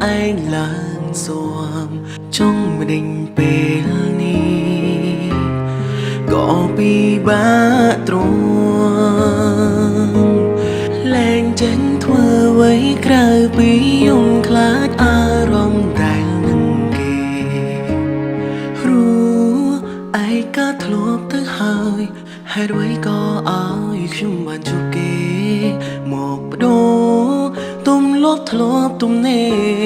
ឯងឡើងសួមចង់ម្ដេញពេលនេះក៏ពិបាកទ្រាំលែងចេញធ្វើអ្វីក្រៅពីយំខ្លាចអារម្មណ៍ដែលនឹងគេ ព្រោះឯកាធ្លាប់ទៅហើយហេតុអ្វីក៏ឲ្យខ្ញុំបានជួបគេមកបដូរទំលាប់ធ្លាប់ទំនេរ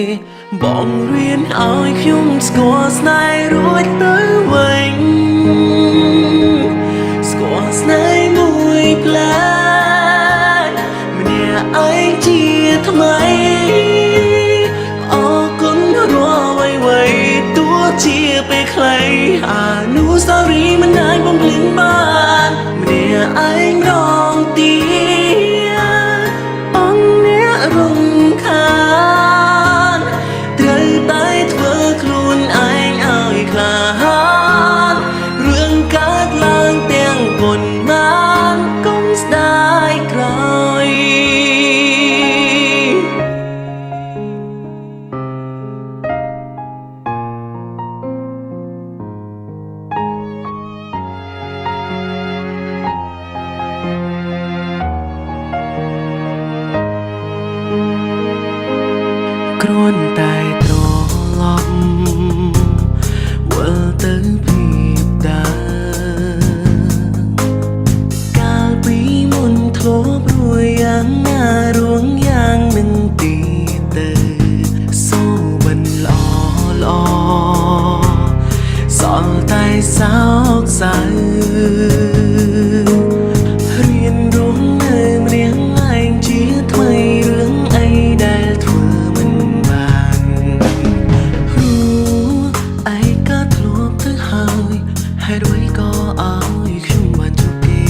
បងរៀនឲ្យខ្ញុំស្គាល់ស្នេហ៍រួចទៅវិញស្គាល់ស្នេហ៍មួយផ្លែម្នាក់ឯងជាថ្មីអរគុណរាល់អ្វីៗទោះជាពេលខ្លីអនុស្សាវរីយ៍មិនអាចបំភ្លេចបានម្នាក់ឯងរងទៀអង្គអ្នករំខានត្រូវតែធ្វើខ្លួនឯងឲ្យក្លាហានរឿងកើតឡើងទាំងប៉ុន្មានកុំស្ដាយក្រោយ គ្រាន់តែត្រឡប់វិលទៅភាពដើមកាលពីមុនធ្លាប់រួយយ៉ាងណារួងយ៉ាងនឹងទីទៅសូបិនល្អល្អសល់តែសោកសៅរៀនរស់នៅម្នាក់ឯងជាថ្មីរឿងអីដែលធ្វើមិនបានព្រោះឯកាធ្លាប់ទៅហើយហេតុអ្វីក៏ឲ្យខ្ញុំបានជួបគេ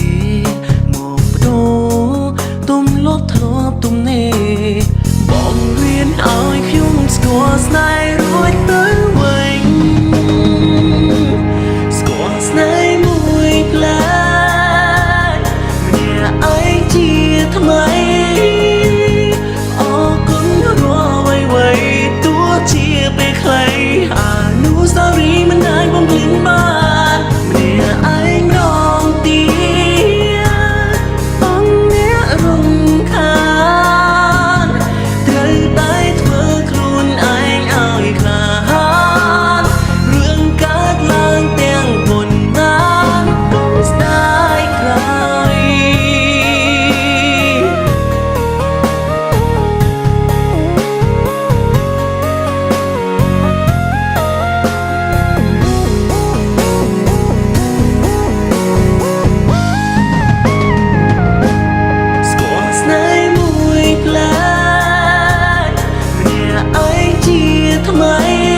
មកបដូរទំលាប់ធ្លាប់ទំនេរបងរៀនឲ្យខ្ញុំស្គាល់ស្នេហ៍រួចទៅវិញស្គាល់ស្នេហ៍មួយផ្លែម្នាក់ឯងជាថ្មីអរគុណរាល់អ្វីៗទោះជាពេលខ្លីអនុស្សាវរីយ៍មិនអាចបំភ្លេចបានម្នាក់ឯងរងទៀអង្គអ្នករំខានត្រូវតែធ្វើខ្លួនឯងឲ្យក្លាហានរឿងកើតឡើងទាំងប៉ុន្មានកុំស្ដាយក្រោយ ស្គាល់ស្នេហ៍មួយផ្លែម្នាក់ឯងជាថ្មី